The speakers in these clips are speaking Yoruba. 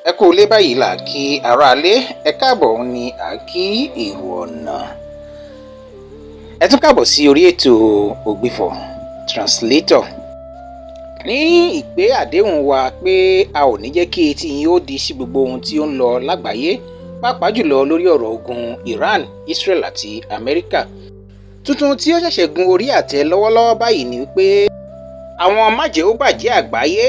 Ẹ kú ilé, báyìí là kí aráalé, ẹ káàbọ̀ òun ni à kí èrò ọ̀nà. Ẹ tún káàbọ̀ sí orí ètò Ògbufọ̀ Translator. Ní ìpè àdéhùn wa pé a ò ní jẹ́ kí etí yín ó di sí gbogbo ohun tí ó ń lọ lágbàáyé, pàápàá jùlọ lórí ọ̀rọ̀ ogun Iran, Israel àti Amẹ́ríkà. Tuntun tí ó ṣẹ̀ṣẹ̀ gun orí àtẹ lọ́wọ́lọ́wọ́ báyìí ni wípé àwọn májẹ̀ẹ́bàjẹ́ àgbáyé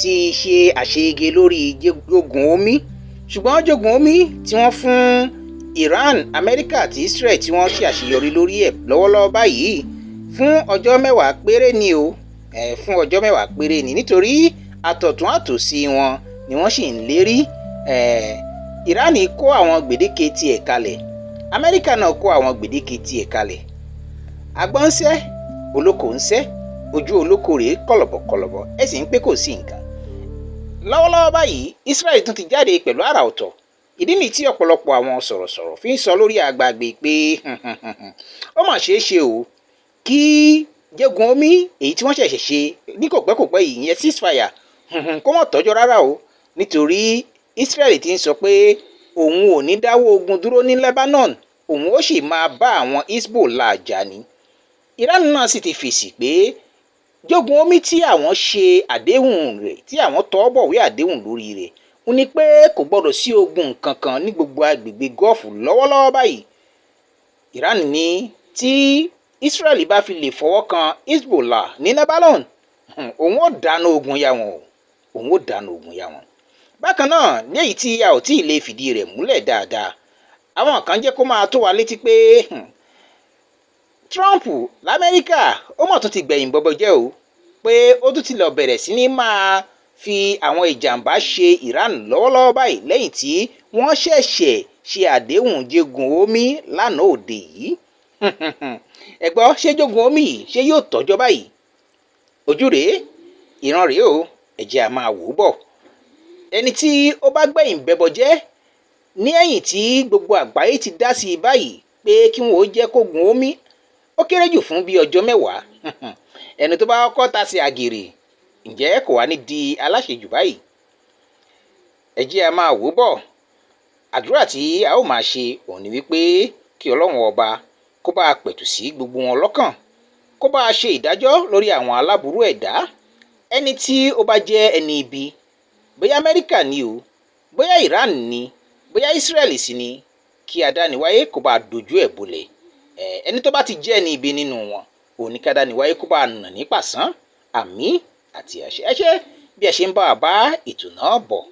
ti ṣe àṣeyege lórí jogun omi, ṣùgbọ́n jogun omi tí wọ́n fún Iran, Amẹ́ríkà àti Israel tí wọ́n ṣe àṣeyọrí lórí ẹ̀ lọ́wọ́lọ́wọ́ báyìí, fún ọjọ́ 10 péré ni o, fún ọjọ́ 10 péré ni, nítorí àtọ̀tún àtòsí wọn ni wọ́n sì ń lérí. Iran kó àwọn gbèdéke tiẹ̀ kalẹ̀, Amẹ́ríkà náà kó àwọn gbèdéke tiẹ̀ kalẹ̀. Àgbọn ń sẹ́, olóko ń sẹ́, ojú olóko rèé kọ̀lọ̀bọ̀kọ̀lọ̀bọ̀, ẹ sì ń pé kò sí nǹkan. Lọ́wọ́lọ́wọ́ báyìí, Israel tún ti jáde pẹ̀lú àrà ọ̀tọ̀. Ìdí nìyí tí ọ̀pọ̀lọpọ̀ àwọn sọ̀rọ̀sọ̀rọ̀ fi ń sọ lórí àgbàgbé pé ó mà ṣeé ṣe o kí jẹ́gun omi èyí tí wọ́n ṣẹ̀ṣẹ̀ ṣe ní kòpẹ́kòpẹ́ yìí, ìyẹn ceasefire, kó má tọ́jọ́ rárá o, nítorí Israel ti ń sọ pé òun ò ní dáwọ́ ogun dúró ní Lebanon, òun ó sì máa bá àwọn Hezbollah jà ní. Iran náà sì ti fèsì pé jogun omi tí àwọn ṣe àdéhùn rẹ̀, tí àwọn tọwọ́ bọ̀wé àdéhùn lórí rẹ̀, ó ní pé kò gbọ́dọ̀ sí ogun kankan ní gbogbo agbègbè Gulf lọ́wọ́lọ́wọ́ báyìí. Iran ní tí Israel bá fi lè fọwọ́ kan Hezbollah ní Lebanon, òun ó dáná ogun yá wọn o, òun ó dáná ogun yá wọn. Bákan náà, ní èyí tí a ò tí ì lè fìdí rẹ̀ múlẹ̀ dáadáa, àwọn kan jẹ́ kó máa tó wa létí pé Trump l'Amẹ́ríkà ó mọ̀ tún ti gbẹ̀yìn bọ́bọ́ jẹ́ o, pé ó tún ti lọ bẹ̀rẹ̀ sí ní máa fi àwọn ìjàmbá ṣe Iran lọ́wọ́lọ́wọ́ báyìí lẹ́yìn tí wọ́n ṣẹ̀ṣẹ̀ ṣe àdéhùn jẹ́gun omi lánàá òde yìí. Ẹ gbọ́, ṣé jogun omi yìí ṣé yóò tọ́jọ́ báyìí? Ojú rèé, ìran rèé o, ẹ jẹ́ a máa wò ó bọ̀. Ẹni tí ó bá gbẹ̀yìn bẹ́bọ jẹ́ ní ẹ̀yìn tí gbogbo àgbáyé ti dá sí i báyìí pé kí wọ́n ó jẹ́ kó gun omi ó kéré jù fún bíi ọjọ́ 10, ẹni tó bá kọ́kọ́ ta sí àgèrè, ǹjẹ́ kò wá ní di aláṣejù báyìí? Ẹ jẹ́ a máa wò ó bọ̀. Àdúrà tí a ó máa ṣe òun ni wípé kí Ọlọ́run Ọba kó bá a pẹ̀tù sí gbogbo wọn lọ́kàn, kó bá a ṣe ìdájọ́ lórí àwọn aláburú ẹ̀dá. Ẹni tí ó bá jẹ́ ẹni ibi, bóyá Amẹ́ríkà ni o, bóyá Iran ni, bóyá Israel sì ni, kí adániwáyé kó bá a dojú ẹ̀ bolẹ̀. Ẹni tó bá ti jẹ́ ẹni ibi nínú wọn òun ní kí adániwáyé kó bá a nà ní pàṣán. Àmín àti àṣẹ. Ẹ ṣé bí ẹ ṣe ń bá wa bá ètò náà bọ̀.